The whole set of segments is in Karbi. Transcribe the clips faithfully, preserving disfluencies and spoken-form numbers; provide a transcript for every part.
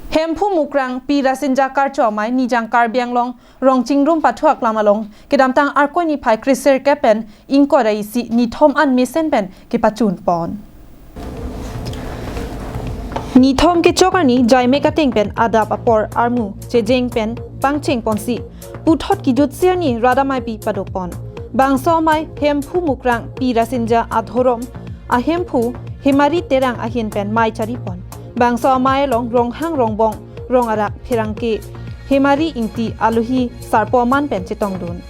Hemphu Mukrang Pi Rasinja Karcho Amei Nijang Karbi Anglong Rongchingrum Pathu Aklam along kedamtang Arkoi niphai kresirkep pen ingkoi ra isi nithom an mesen pen kepachun pon. Nithom kechok arni jaimek ateng pen adap apor armu chejeng pen pangcheng ponsi puthot kejutsi arni radamai pi padopon. Bangso amei Hemphu Mukrang Pi Rasinja adhorom ahemphu Hemari Terang ahin pen mei charipon. Bangso amei along Ronghang Rongbong Rong Arak Pherangke Hemari Ingti alohi sarpo aman pen chetongdun.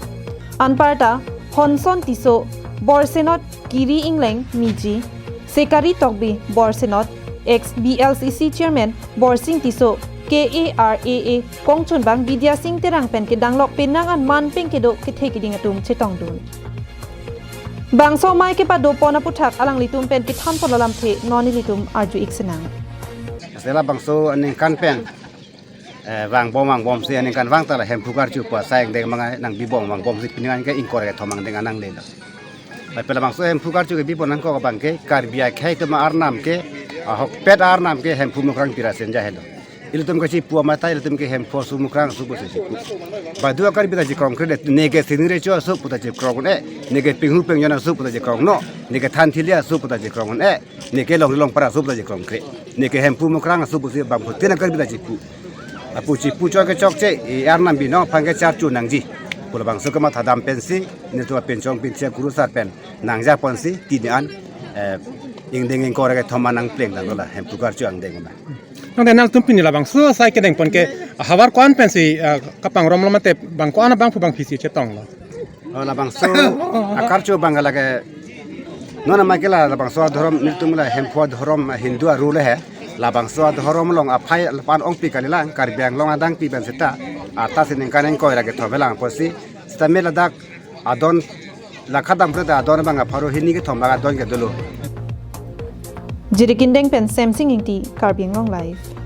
Anparta Honson Tisso, Borsenot Kiri Ingleng Miji, Sekari Tokbi Borsenot, ex B L C C chairman Borsing Tisso, K A R A A kongchunbang Bidya Sing Terang pen kedanglok penang an man peng kedo kethe keding atum chetongdun. Bangso amei kepadopon aputhak alanglitum pen kethanpon alamthe non ilitum arju-ik sinang. Sela bangso aningkan pen, eh, vangbom vangbomsi aningkan vang ta la Hemphu Karcho pu asai angdeng mangai nangbibom vangbomsi pini an ke ingkoi ra kethom angdeng an nanglelo. Bai pela bangso Hemphu Karcho kebipon nangkok abang ke Karbi akhei atum arnam ke, ahokpet arnam ke Hemphu Mukrang Pi Rasinja helo. Ilitum kachipu amei ta ilitum ke Hemphu aso Mukrang aso pusi chipu. Badu a-Karbi ta chikrongkre det, neke Sini Recho aso puta chikrong un-e, neke Pinghu Pingjon aso puta chikrong no, neke Than Thili aso puta chikrong un-e, neke Longri Longpar aso puta chikrongkre. Neke Hemphu Mukrang aso pusi bangphutin a-Karbi ta chipu. Lapu chipu chok kechokche, i arnam binong aphan ke charcho nangji pu labangso kematha dam pensi, netum apinchong pinchia kurusar pen nangjaponsi pini an, eh, ingdeng ingkoi ra kethom an nangpleng damlo la Hemphu Karcho angdeng ma. Nang de nangtum pini labangso asai kedengpon ke havar ko-an pensi, eh, kapangromlo mate bang ko-an bangphu bangphisi chetonglo. Oh, labangso akarcho abang lake non amei ke la labangso adhorom nelitum la Hemphu adhorom Hindu aru le he. Labangso adhorom along aphai lapu-an ongpi kalilang, Karbi Anglong adang pi pen seta, arta si ningkan ingkoi ra kethom velang apotsi, seta me ladak adon la khadam pulote adon abang apharo hini kethom abang adon kedolo. Jirikindeng pen Semsing Ingti, Karbi Anglong Live.